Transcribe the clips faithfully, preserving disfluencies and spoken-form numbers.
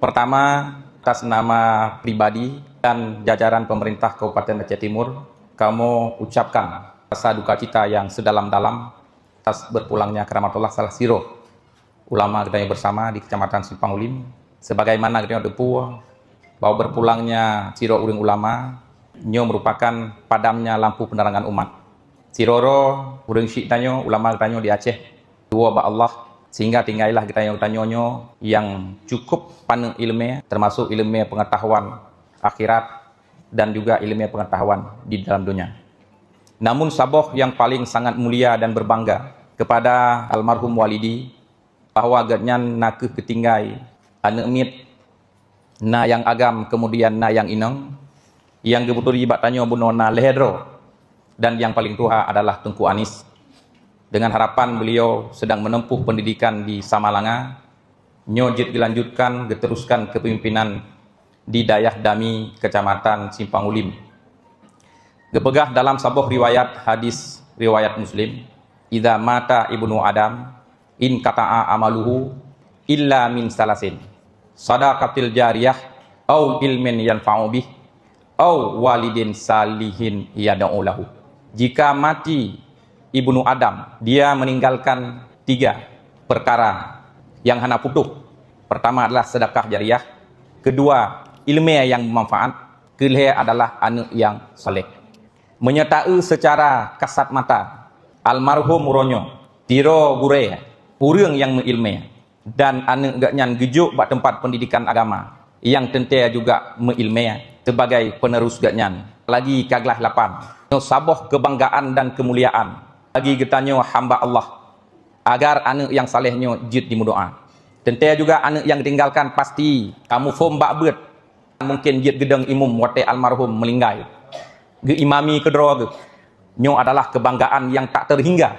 Pertama, atas nama pribadi dan jajaran pemerintah Kabupaten Aceh Timur, kamoe ucapkan rasa duka cita yang sedalam-dalam atas berpulangnya keramatullah salah sidroe ulama geutanyoe bersama di Kecamatan Simpang Ulim. Sebagaimana geutanyoe teupeu, bahwa berpulangnya sidroe ureuëng ulama nyoe merupakan padamnya lampu penerangan umat. Sidroe ureuëng syik tanyoe, ulama geutanyoe di Aceh, tuwoe bak Allah, sehingga tinggailah geutanyoe-geutanyoe nyoe yang cukup paneuk ileumèe, termasuk ileumèe pengetahuan akhirat dan juga ileumèe pengetahuan di dalam dunia. Namun saboh yang paling sangat mulia dan berbangga kepada almarhum Walidi, bahwa gobnyan na kheueh geutinggai aneuk miet, na nyang agam, kemudian na nyang inong. Nyang geubeutôi bak tanyoe bunoe na lhèe droe, dan yang paling tuha adalah Teungku Anis. Dengan harapan beliau sedang menempuh pendidikan di Samalanga, nyoe jeuet geulanjutkan, geuteruskan kepemimpinan di Dayah Dami, Kecamatan Simpang Ulim. Geupeugah dalam saboh riwayat hadis riwayat Muslim, "Idza mata ibnu Adam, inqata'a amaluhu illa min salasin, sadaqatil jariyah, au ilmin yanfa'u bih, au walidin salihin yad'u lahu." Jika mati ibnu Adam, dia meninggalkan tiga perkara yang hana putuh. Pertama adalah sedekah jariah, kedua, ileumèe yang bermanfaat, keulhèe adalah aneuk yang saleh. Meunyoe taeu seucara kasat mata, almarhum uroe nyoe sidroe gurèe, ureuëng nyang meuileumèe, dan aneuk gobnyan geujok bak teumpat pendidikan agama nyang teuntèe juga meuileumèe sebagai penerus gobnyan. Lagi ka glah lapan, nyoe saboh keubanggaan dan keumuliaan bagi geutanyoe hamba Allah, agar aneuk nyang saleh nyoe jeuet jimeudoá. Teuntèe juga aneuk nyang geutinggalkan pasti ka muphom bak beuet, mungken jeuet geudong imum watèe almarhum meulinggai, geuimami keudroe geuh. Nyoe adalah keubanggaan nyang tak teuhingga,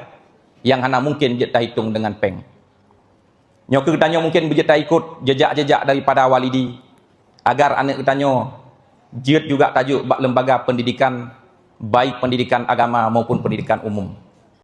nyang hana mungken jeuet tahitong deungon pèng. Nyoe kheueh geutanyoe mungken beujeuet taikot jejak-jejak daripada Walidi, agar aneuk geutanyoe jeuet juga tajok bak lembaga pendidikan, baik pendidikan agama maupun pendidikan umum.